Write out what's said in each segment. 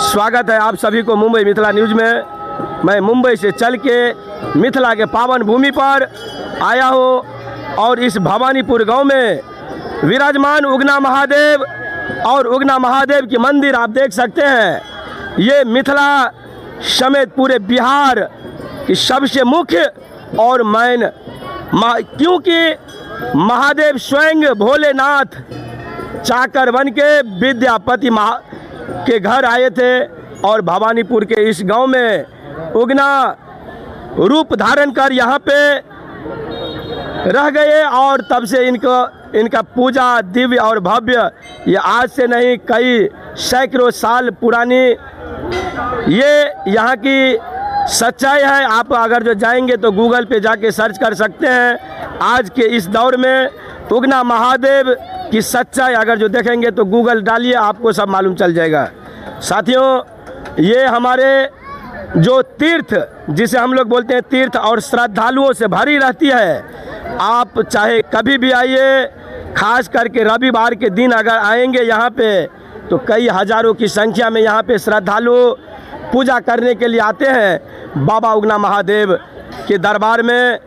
स्वागत है आप सभी को मुंबई मिथिला न्यूज़ में। मैं मुंबई से चल के मिथिला के पावन भूमि पर आया हूँ और इस भवानीपुर गांव में विराजमान उगना महादेव और उगना महादेव की मंदिर आप देख सकते हैं। ये मिथिला समेत पूरे बिहार की सबसे मुख्य और मैन, क्योंकि महादेव स्वयं भोलेनाथ चाकर बन के विद्यापति के घर आए थे और भवानीपुर के इस गांव में उगना रूप धारण कर यहाँ पे रह गए और तब से इनका पूजा दिव्य और भव्य, ये आज से नहीं कई सैकड़ों साल पुरानी ये यहाँ की सच्चाई है। आप अगर जो जाएंगे तो गूगल पे जाके सर्च कर सकते हैं। आज के इस दौर में उगना महादेव की सच्चाई अगर जो देखेंगे तो गूगल डालिए, आपको सब मालूम चल जाएगा। साथियों, ये हमारे जो तीर्थ, जिसे हम लोग बोलते हैं तीर्थ, और श्रद्धालुओं से भरी रहती है। आप चाहे कभी भी आइए, खास करके रविवार के दिन अगर आएंगे यहाँ पे तो कई हज़ारों की संख्या में यहाँ पे श्रद्धालु पूजा करने के लिए आते हैं। बाबा उगना महादेव के दरबार में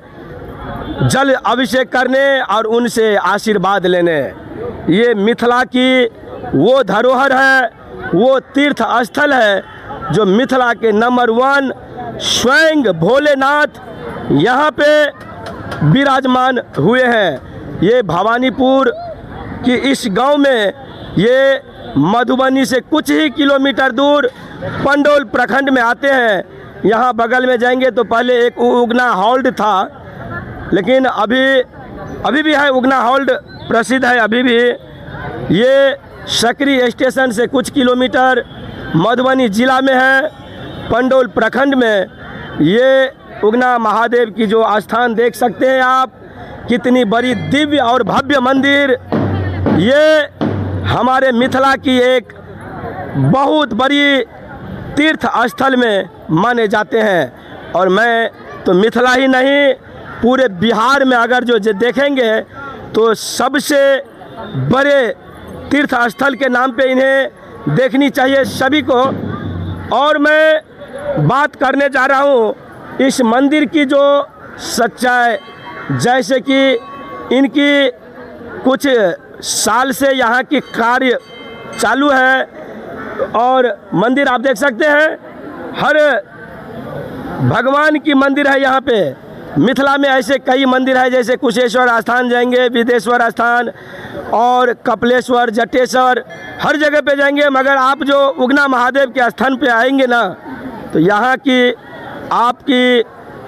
जल अभिषेक करने और उनसे आशीर्वाद लेने। ये मिथिला की वो धरोहर है, वो तीर्थ स्थल है जो मिथिला के नंबर 1 स्वयं भोलेनाथ यहाँ पे विराजमान हुए हैं। ये भवानीपुर की इस गांव में, ये मधुबनी से कुछ ही किलोमीटर दूर पंडौल प्रखंड में आते हैं। यहाँ बगल में जाएंगे तो पहले एक उगना हॉल्ट था, लेकिन अभी भी है उगना हॉल्ट, प्रसिद्ध है अभी भी। ये सकरी स्टेशन से कुछ किलोमीटर मधुबनी ज़िला में है, पंडौल प्रखंड में। ये उगना महादेव की जो स्थान देख सकते हैं आप, कितनी बड़ी दिव्य और भव्य मंदिर। ये हमारे मिथिला की एक बहुत बड़ी तीर्थ स्थल में माने जाते हैं। और मैं तो मिथिला ही नहीं, पूरे बिहार में अगर जो देखेंगे तो सबसे बड़े तीर्थ स्थल के नाम पे इन्हें देखनी चाहिए सभी को। और मैं बात करने जा रहा हूँ इस मंदिर की जो सच्चाई, जैसे कि इनकी कुछ साल से यहाँ की कार्य चालू है और मंदिर आप देख सकते हैं, हर भगवान की मंदिर है यहाँ पे। मिथिला में ऐसे कई मंदिर है, जैसे कुशेश्वर स्थान जाएंगे, विदेश्वर स्थान और कपिलेश्वर, जटेश्वर, हर जगह पे जाएंगे। मगर आप जो उगना महादेव के स्थान पे आएंगे ना, तो यहाँ की आपकी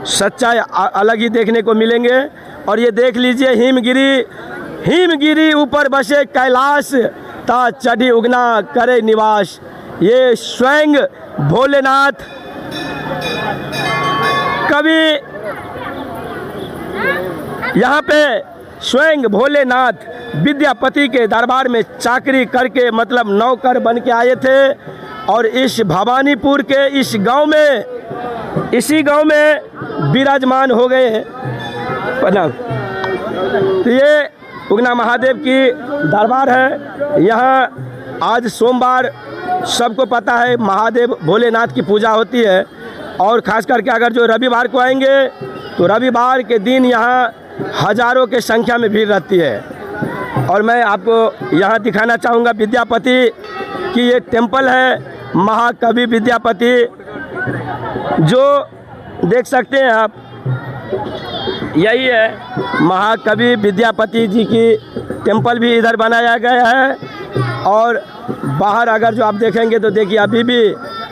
सच्चाई अलग ही देखने को मिलेंगे। और ये देख लीजिए, हिमगिरी, हिमगिरी ऊपर बसे कैलाश, ता चढ़ी उगना करे निवास। ये स्वयं भोलेनाथ कभी यहाँ पे स्वयं भोलेनाथ विद्यापति के दरबार में चाकरी करके, मतलब नौकर बन के आए थे और इस भवानीपुर के इस गांव में, इसी गांव में विराजमान हो गए हैं। प्रणाम। तो ये उगना महादेव की दरबार है। यहाँ आज सोमवार, सबको पता है महादेव भोलेनाथ की पूजा होती है। और ख़ास करके अगर जो रविवार को आएंगे तो रविवार के दिन यहाँ हज़ारों के संख्या में भीड़ रहती है। और मैं आपको यहाँ दिखाना चाहूँगा विद्यापति की ये टेम्पल है, महाकवि विद्यापति, जो देख सकते हैं आप, यही है महाकवि विद्यापति जी की टेम्पल भी इधर बनाया गया है। और बाहर अगर जो आप देखेंगे तो देखिए अभी भी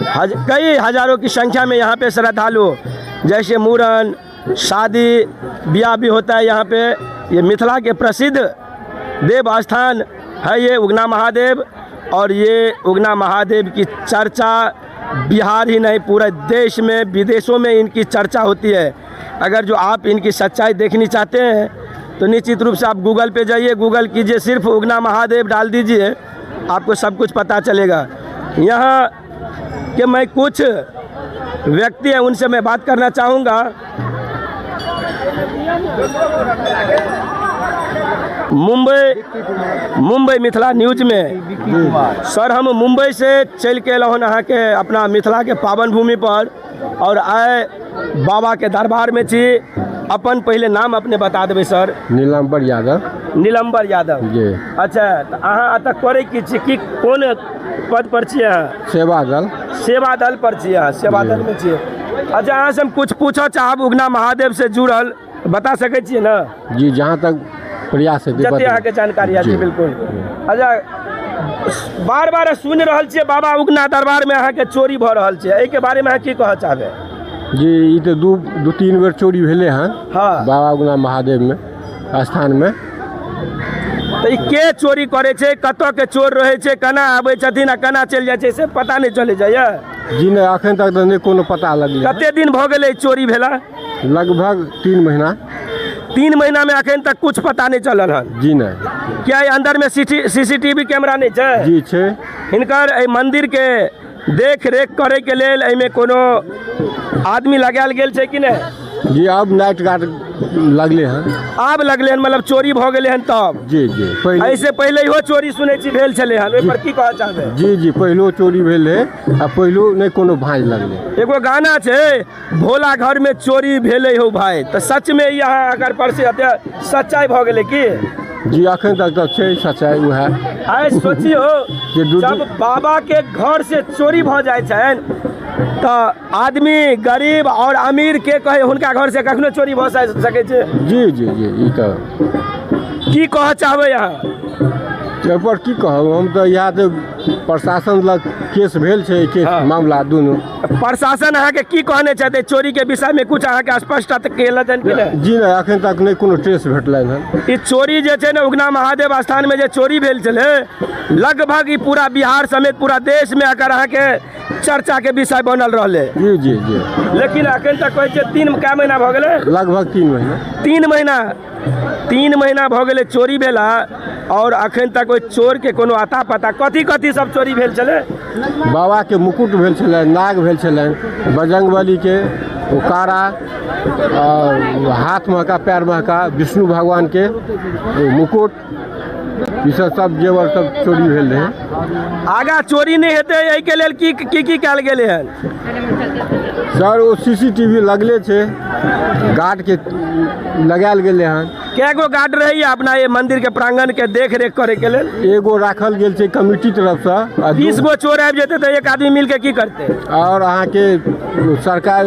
कई हज़ारों की संख्या में यहाँ पे श्रद्धालु, जैसे मूड़न, शादी ब्याह भी होता है यहाँ पे। ये मिथिला के प्रसिद्ध देव स्थान है ये उगना महादेव। और ये उगना महादेव की चर्चा बिहार ही नहीं पूरे देश में, विदेशों में इनकी चर्चा होती है। अगर जो आप इनकी सच्चाई देखनी चाहते हैं तो निश्चित रूप से आप गूगल पे जाइए, गूगल कीजिए, सिर्फ उगना महादेव डाल दीजिए, आपको सब कुछ पता चलेगा। यहाँ के मैं कुछ व्यक्ति हैं उनसे मैं बात करना चाहूँगा। मुंबई मुंबई मिथिला न्यूज में। सर हम मुंबई से चल के अयलहुँ हन अहाँके अपना मिथिला के पावन भूमि पर और आइ बाबा के दरबार में छी। अपन पहले नाम अपने बता देबै सर। नीलाम्बर यादव। नीलम्बर यादव जी। अच्छा, तऽ अहाँ एतऽ करै की छी, की कोन पद पर छियै अहाँ? सेवा दल। सेवा दल पर छियै अहाँ, सेवा दल में छियै। अच्छा, अहाँ से हम कुछ पूछऽ चाहब उगना महादेव से जुड़ल, बता सकै छियै ने? जी, जहाँ तक प्रयास हेतै जते अहाँके जानकारी है। जी बिल्कुल। अच्छा, बार बार सुनि रहल छियै बाबा उगना दरबार में अहाँके चोरी भऽ रहल छै, एहिके बारे में अहाँ की कहऽ चाहबै? जी, ई तऽ दू तीन बेर चोरी भेलै हन। हाँ। बाबा उगना महादेव में स्थान में। तऽ ई के चोरी करै छै, कतऽ के चोर रहै छै, केना आबै छथिन आ केना चलि जाइ छै से पता नहि चलै जाइए? जी नहि, अखन तक तऽ नहि कोनो पता लगलै। कते दिन भऽ गेलै चोरी भेला? लगभग 3 महीना। 3 महीना में अखन तक कुछ पता नहीं चलल हन? जी नहीं। क्या अंदर में सीसीटीवी कैमरा नहीं छै? जी छै। हिनकर एहि मंदिर के देख रेख करे के लेल एहिमे कोनो आदमी लगायल गेल छै कि नहि? जी, अब नाइट गार्ड लगले हन। आब लगले हन, मतलब चोरी भऽ गेलै हन तब? जी जी। एहिसे पहिले इहो चोरी सुनै छी भेल छलै हन, ओहि पर की कहऽ चाहबै? जी जी, पहिलो चोरी भेल रहै आ पहिलो नहि कोनो भाँज लगलै। एगो गाना छै, भोला घर में चोरी भेलै हौ भाई, तऽ सच में ई अहाँ अगर पर से सच्चाई भऽ गेलै की? जी, अखन तक तऽ छै सच्चाई उएह। आइ सोचियौ, जब बाबा के घर से चोरी भऽ जाइ छनि तऽ आदमी गरीब और अमीर के कहे हुनका घर से कखनो चोरी भऽ सकै छै? जी जी जी, ई तऽ की कहऽ चाहबै अहाँ एहिपर? की कहब हम तऽ इएह तऽ प्रशासन लग केस भेल छै, केस मामला दुनू। प्रशासन अहाँके की कहने छथि चोरी के विषय में? कुछ अहाँके स्पष्ट केलनि कि नहि? जी नहि, अखन तक नहि कोनो ट्रेस भेटलनि हन। ई चोरी जे छै ने उगना महादेव स्थान में जे चोरी भेल छलै, लगभग ई पूरा बिहार समेत पूरा देश में एकर अहाँके चर्चा के विषय बनल रहलै। जी जी जी। लेकिन अखन तक कहै छै 3 कै महीना भऽ गेलै? लगभग 3 महीना। 3 महीना, 3 महीना भऽ गेलै चोरी भेला और अखन तक ओहि चोर के कोनो अता पता। कथी कथी सब चोरी भेल छलै? बाबा के मुकुट भेल छलै, नाग भेल छलनि, बजरंगबली के ओ कारा और हाथ महका पैर महका, विष्णु भगवान के मुकुट, ई सब सब जेवर सब चोरी भेल रहै। आगा चोरी नहि हेतै एहिके लेल की की की कयल गेलै हन? सर, ओ सीसीटीवी लगले छै, गार्ड के लगायल गेलै हन। कै गो गार्ड रहैया अपना ये मंदिर के प्रांगण के देख रेख करे के लेल? एगो राखल गेल छै कमिटी तरफसँ। 20 गो चोर आबि जेतै तऽ एक आदमी मिलके की करतै? और अहाँके सरकार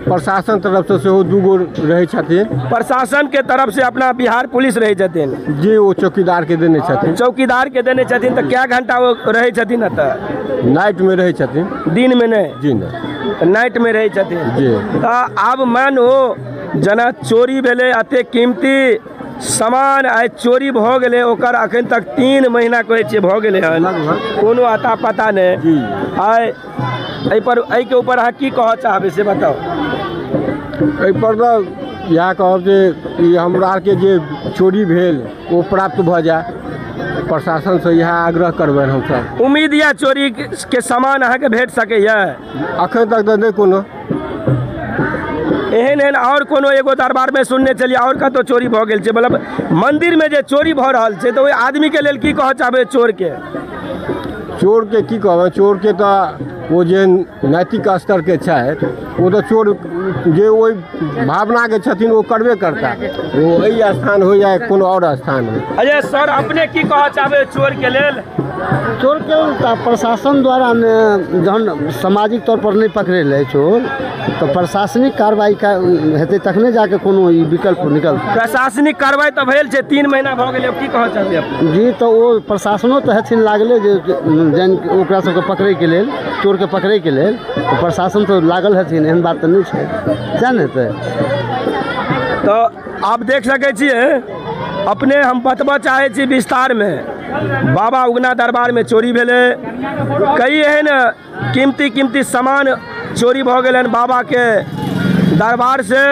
प्रशासन तरफसँ सेहो 2 गो रहै छथिन। प्रशासन के तरफ से अपना बिहार पुलिस रहै छथिन? जी, ओ चौकीदार के देने छथिन। चौकीदार के देने छथिन तऽ कै घंटा ओ रहै छथिन एतऽ? नाइट में रहै छथिन। दिन में नहि? जी नहि, नाइट में रहै छथिन। जी। तऽ आब मानू जेना चोरी भेलै, एते कीमती सामान आइ चोरी भऽ गेलै, ओकर अखन तक 3 महीना कहै छियै भऽ गेलै हन, कोनो अता पता नहि। आइ एहिपर एहिके ऊपर अहाँ की कहऽ चाहबै से बताउ। एहिपर तऽ इएह कहब जे ई हमरा आरके जे चोरी भेल ओ प्राप्त भऽ जाय, प्रशासनसँ इएह आग्रह करबनि हमसभ। उम्मीद यऽ चोरी के सामान अहाँके भेट सकैए? अखन तक तऽ नहि कोनो। एहन एहन और कोनो एगो दरबार में सुनने छलियै और कतौ चोरी भऽ गेल छै, मतलब मंदिर में जे चोरी भऽ रहल छै तऽ ओहि आदमी के लेल की कहऽ चाहबै चोर के? चोर के की कहबै, चोर के तऽ ओ जे नैतिक स्तर के छथि ओ तऽ चोर जे ओहि भावना के छथिन ओ करबे करता, ओ एहि स्थान हो या कोनो और स्थान हो। अरे सर, अपने की कहऽ चाहबै चोर के लेल? चोर के तऽ प्रशासन द्वारा ने जहन सामाजिक तौर पर नहि पकड़ेलै चोर तऽ प्रशासनिक कार्रवाई हेतै तखने जाके कोनो ई विकल्प निकलतै। प्रशासनिक कार्रवाई तऽ भेल छै, 3 महीना भऽ गेलै, की कहऽ चाहबै अपने? जी, तऽ ओ प्रशासनो तऽ हेथिन लागले जे जानि ओकरा सबके पकड़ैके लेल, चोरके पकड़ैके लेल तऽ प्रशासन तऽ लागल हेथिन, एहन बात तऽ नहि छै, सएह ने हेतै। तऽ आप देख सकै छियै अपने, हम बतबऽ चाहै छी विस्तारमे, बाबा उगना दरबार में चोरी भेलै, कई एहन कीमती कीमती सामान चोरी भऽ गेलनि बाबा के दरबार से,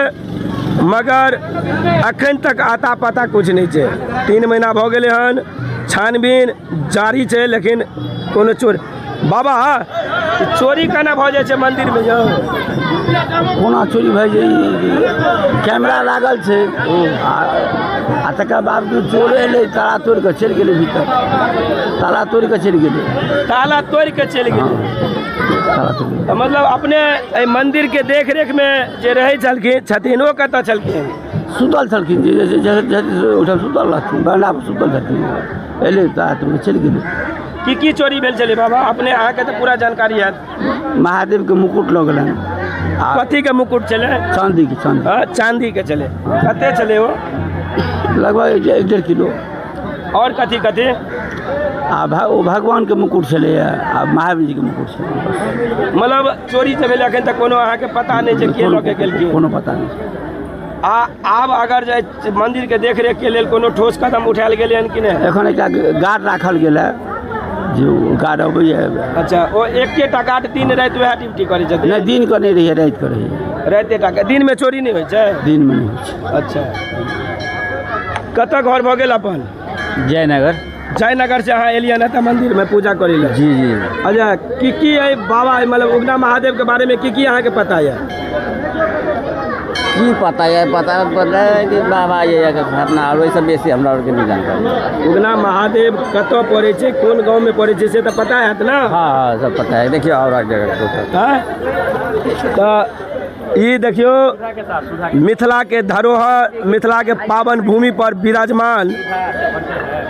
मगर अखन तक आता पता कुछ नहीं छै। 3 महीना भऽ गेलै हन, छानबीन जारी छै, लेकिन कोनो चोर। बाबा, चोरी केना भऽ जाइ छै मंदिर में यौ? कोना चोरी भऽ जाइ? कैमरा लागल छै आ आ तकर बावजूद चोर एलै, ताला तोड़ि कऽ चलि गेलै भीतर, ताला तोड़ि कऽ चलि गेलै, ताला तोड़ि कऽ चलि गेलै। तऽ मतलब अपने एहि मन्दिरके देख रेखमे जे रहै छलखिन छथिन ओ कतऽ छलखिन? सुतल छलखिन, जे ओहिठाम सुतल रहथिन, बरंडापर सुतल छलखिन, एलै ताला तोड़ि कऽ चलि गेलै। की की चोरी भेल छलै बाबा? अपने अहाँके तऽ पूरा जानकारी हैत। महादेवके मुकुट लऽ गेलनि। कथीके मुकुट छलै? चाँदीके। चाँदी, चाँदीके छलै। कते छलै ओ? लगभग 1-1.5 किलो। आओर कथी कथी? आ ओ भगवानके मुकुट छलैए आ महावीर जीके मुकुट छलै। मतलब चोरी जे भेलै एखन तक कोनो अहाँके पता नहि छै के लऽ के गेलखिन? कोनो पता नहि छै। आ आब अगर जे मन्दिरके देखरेखके लेल कोनो ठोस कदम उठायल गेलै हन कि नहि? एखन एकटा गार्ड राखल गेल है, जे गार्ड अबैए। अच्छा, ओ एकेटा गार्ड दिन राति वएह ड्यूटी करै छथिन? नहि, दिन कऽ नहि रहैए, राति कऽ रहैए। रातिए टा के? दिनमे चोरी नहि होइ छै? दिनमे नहि होइ छै। अच्छा, कतऽ घर भऽ गेल अपन? जयनगर। जयनगर से अहाँ एलियै हन तऽ मन्दिरमे पूजा करै लए? जी जी। अच्छा, की की एहि बाबा मतलब उगना महादेवके बारेमे की की अहाँके पता यऽ? की पता यऽ? पता कि बाबा ये घटना, आओर ओहिसँ बेसी हमरा आरके नहि जानकारी। उगना महादेव कतऽ पड़ै छै, कोन गाँवमे पड़ै छै से तऽ पता हैत ने? हाँ हाँ, सब पता है। देखियौ और जगह। तऽ ई देखियौ मिथिलाके धरोहर, मिथिलाके पावन भूमि पर विराजमान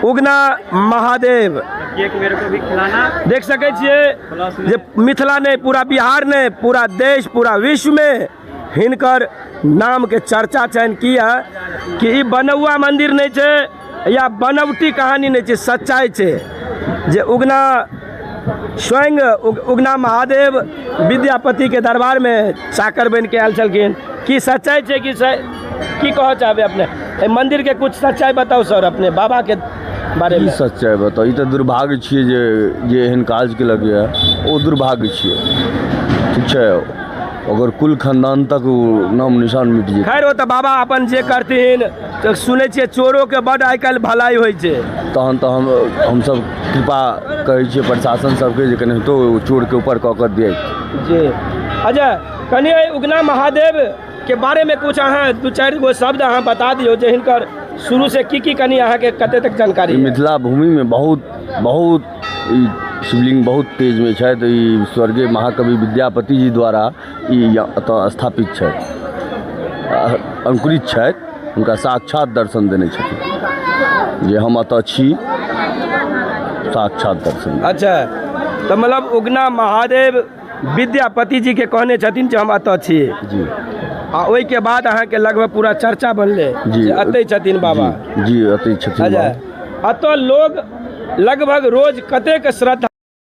उगना महादेव। देख सकै छियै जे मिथिला नहि, पूरा बिहार नहि, पूरा देश, पूरा विश्वमे हिनकर नामके चर्चा छनि। किया कि ई बनौआ मन्दिर नहि छै या बनौटी कहानी नहि छै, सच्चाइ छै जे उगना स्वयं उगना महादेव विद्यापतिके दरबारमे चाकर बनिके आयल छलखिन। की सच्चाइ छै कि की कहऽ चाहबै अपने? एहि मन्दिरके कुछ सच्चाइ बताउ सर, अपने बाबाके बारेमे। की सच्चाइ बताउ? ई तऽ दुर्भाग्य छियै जे जे एहन काज केलक यऽ ओ दुर्भाग्य छियै। ठीक छै, ओकर कुल खानदान तक नाम निशान मिट जेतै। खैर ओ तऽ बाबा अपन जे करथिन, तऽ सुनै छियै चोरोके बड्ड आइ काल्हि भलाई होइ छै। तहन तऽ हमसब कृपा कहै छियै प्रशासन सबके जे केनाहितो चोरके ऊपर कऽ कऽ दियै। जी। अच्छा, कनि उगना महादेव के बारेमे कुछ अहाँ 2-4 गो शब्द अहाँ बता दियौ जे हिनकर शुरू से की की कनि अहाँके कते तक जानकारी? मिथिला भूमिमे बहुत बहुत शिवलिंग बहुत तेजमे छथि। ई स्वर्गीय महाकवि विद्यापति जी द्वारा ई एतऽ स्थापित छथि, अंकुरित छथि। हुनका साक्षात दर्शन देने छथिन जे हम एतऽ छी, साक्षात दर्शन। अच्छा, तऽ मतलब उगना महादेव विद्यापति जी के कहने छथिन जे हम एतऽ छी। जी। आ ओहिके बाद अहाँके लगभग पूरा चर्चा बनलै जी एतै छथिन बाबा। जी, एतै छथिन। अच्छा, एतऽ लोग लगभग रोज कतेक श्रद्धा